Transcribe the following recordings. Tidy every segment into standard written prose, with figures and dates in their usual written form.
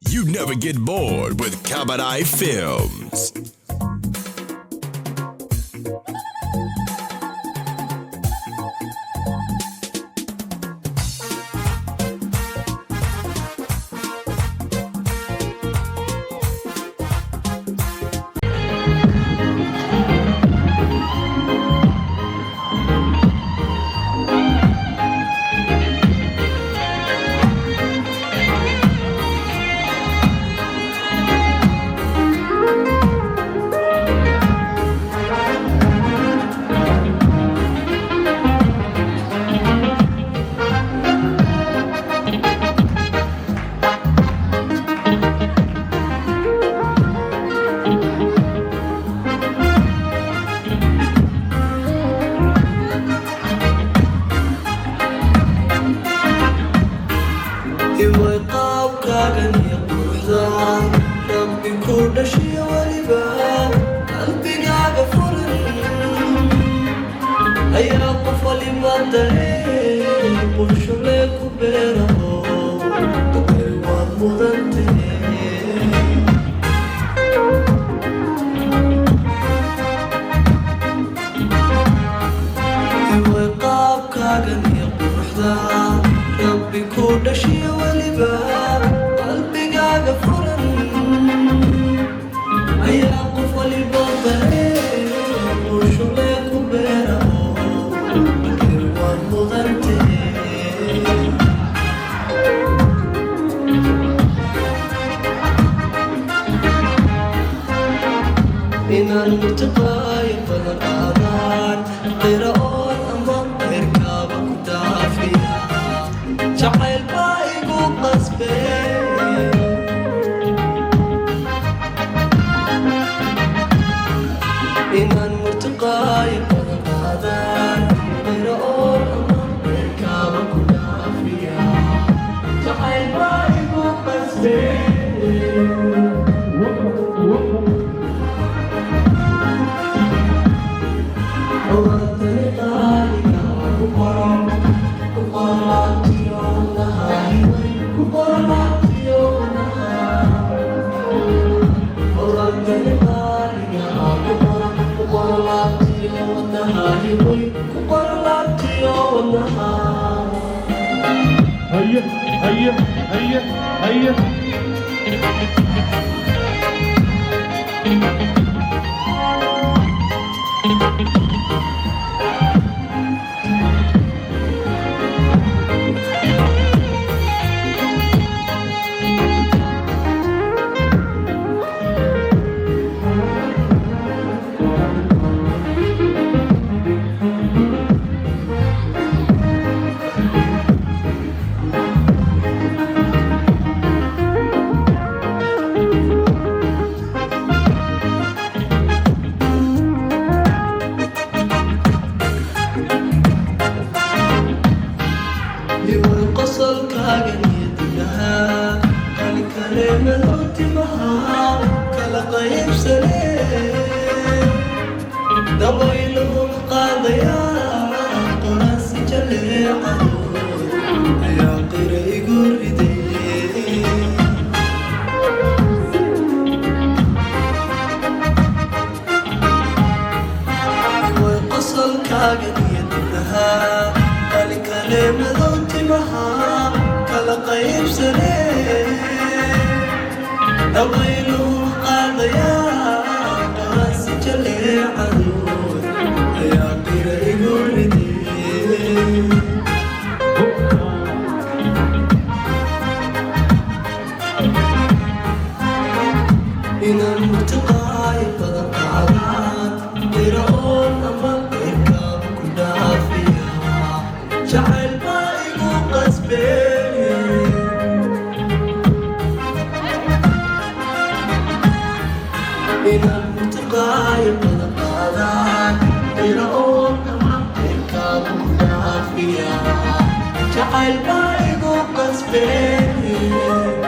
You never get bored with Kabadai Films. Iway qaabkaagan iyo quruxda Rabbi ku dhashiyo weliba qalbigaaga furan ayaa qof waliba dareen bulshole ku beeraho dadkay waad mudantahe. Iway qaabkaagan iyo quruxda Rabbi ku dhashiyo weliba qalbigaaga furan ayaa qof waliba dareen bulshole ku beeraho dadkay waad mudantahe. Inaan murtiqaayo badan aadaan qira oon ama qeyrkaaba ku dhaafiya jacayl baa igu qasbee. Inaan murtiqaayo badan aadaan qira oon ama qeyrkaaba ku dhaafiya jacayl baa igu qasbee. هيا هيا هيا هيا. Iway qosolkaaga niyadigaha qalikaleemado timaha kala qaybsanee dabayluhum qaadayaa qoraansi jaleecadood ayaa qira igu riday. Iway qosolkaaga niyadigaha qalikaleemado timaha kala qaybsanee dabayluhum qaadayaa qoraansi jaleecadood ayaa qira igu riday. Inaan murtiqaayo badan qaadaan qira oon ama qeyrkaaba ku dhaafiya jacayl baa igu qasbee. Inaan murtiqaayo badan qaadaan qira oon ama qeyrkaaba ku dhaafiya jacayl baa igu qasbee.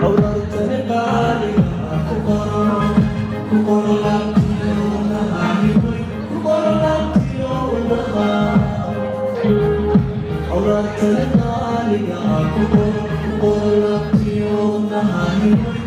Howlartani qaaliga ku qoro ku qoro laabtiyo wadnaha, ku qoro laabtiyo wadnaha. Awraartani qaaliga ah ku qoro, ku qoro laabtiyo wadnaha.